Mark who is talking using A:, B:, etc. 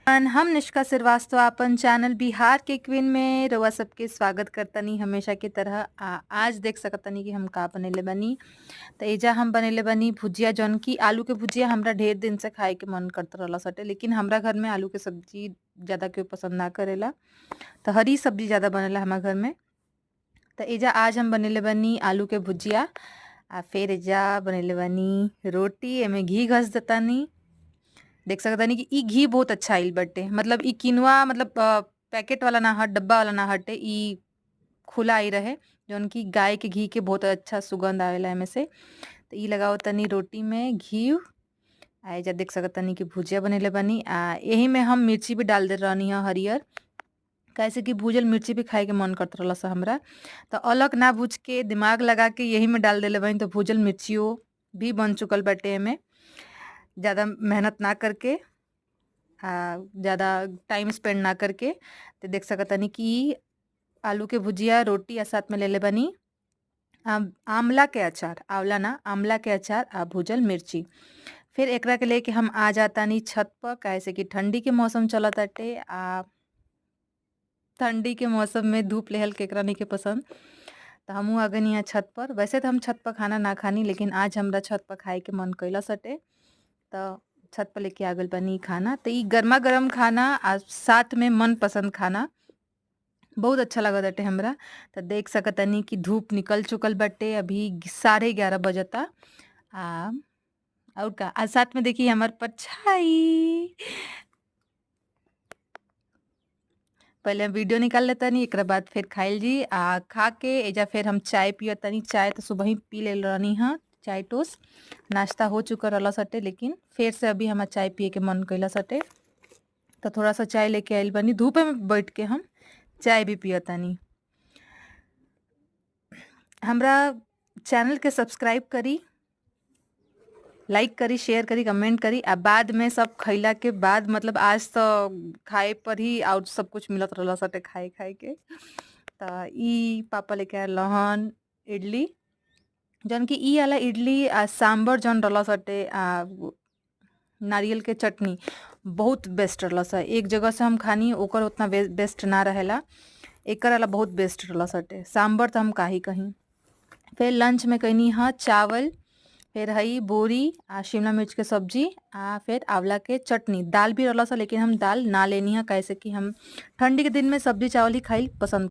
A: हम निष्का श्रीवास्तव आपन चैनल बिहार के क्वीन में रउआ सबके स्वागत करतनी हमेशा की तरह। आज देख सकतनी कि हम का बनेले बानी। त एजा हम बनेले बानी भुजिया, जौन की आलू के भुजिया हमरा ढेर दिन से खाए के मन करत रहल सटे, लेकिन हमरा घर में आलू के सब्जी ज़्यादा केहू पसंद ना करेला, त हरी सब्जी ज़्यादा बनेला हमार घर में। त एजा आज हम बनेले बानी आलू के भुजिया आ फिर एजा बनेले बानी रोटी, एमे घी घस देतानी। देख सकतानी कि ई घी बहुत अच्छा आइल बाटे, मतलब ई किनुआ मतलब पैकेट वाला ना ह, डब्बा वाला ना हटे, ई खुला आई रहे, जौन की गाय के घी के बहुत अच्छा सुगंध आवेला एमे से। त ई लगाओ तनी रोटी में घी। आ एजा देख सकतानी कि भुजिया बनेले बानी। आ एही में हम मिर्ची भी डाल दे रहनी ह हरियर, कैसे कि भूजल मिर्ची भी खाए के मन करत रहल स हमरा, त अलग ना भूज के दिमाग लगा के यही में डाल देले बानी, तो भूजल मिर्चियों भी बन चुकल बाटे एमे, ज़्यादा मेहनत ना करके आ ज़्यादा टाइम स्पेंड ना करके। तो देख सकतानी कि आलू के भुजिया रोटी आ साथ में ले ले बानी आमला के अचार, आंवला ना आमला के अचार आ भूजल मिर्ची। फिर एकरा के लेके हम आ जातानी छत पर, काहे कि ठंडी के मौसम चलताटे आ ठंडी के मौसम में धूप लेहल केकरा नइखे पसंद, त हमहू आ गनी यहाँ छत पर। वैसे तो हम छत पर खाना ना खानी, लेकिन आज हमरा छत पर खाए के मन कैलस हटे, त छत पर लेके आ गइल बानी खाना। त ई गर्मा गर्म खाना आ साथ में मनपसंद खाना बहुत अच्छा लागत बाटे हमरा। त देख सकतानी कि धूप निकल चुकल बाटे, अभी 11:30 बजता। आ और का आ साथ में देखी हमार परछाई। पहले हम वीडियो निकाल लेतानी, एकरा बाद फिर खाइल जी। आ खा के एजा फिर हम चाय पियतानी। चाय तो सुबह ही पी लेल रहनी ह, चाय टोस्ट नाश्ता हो चुकल रहल सटे, लेकिन फिर से अभी हमार चाय पिए के मन कैलस हटे, तो थोड़ा सा चाय लेके आइल बानी। धूपे में बैठ के हम चाय भी पियतानी। हमरा चैनल के सब्सक्राइब करी, लाइक करी, शेयर करी, कमेंट करी। आ बाद में सब खैला के बाद, मतलब आज तो खाए पर ही और सब कुछ मिलत रहल सटे खाए खाए के। त ई पापा लेके आयल रहन इडली, जौन की ई वाला इडली आ सांभर जौन रहल सटे आ नारियल के चटनी बहुत बेस्ट रहल स। एक जगह से हम खानी ओकर उतना बेस्ट ना रहेला, एकर वाला बहुत बेस्ट रहल सटे। सांभर तो हम काही कहीं। फिर लंच में कहनी ह चावल, फिर हई बोरी आ शिमला मिर्च के सब्जी आ फिर आंवला के चटनी। दाल भी रहल स, लेकिन हम दाल ना लेनी है, कैसे कि हम ठंडी के दिन में सब्जी चावल ही खाइल पसंद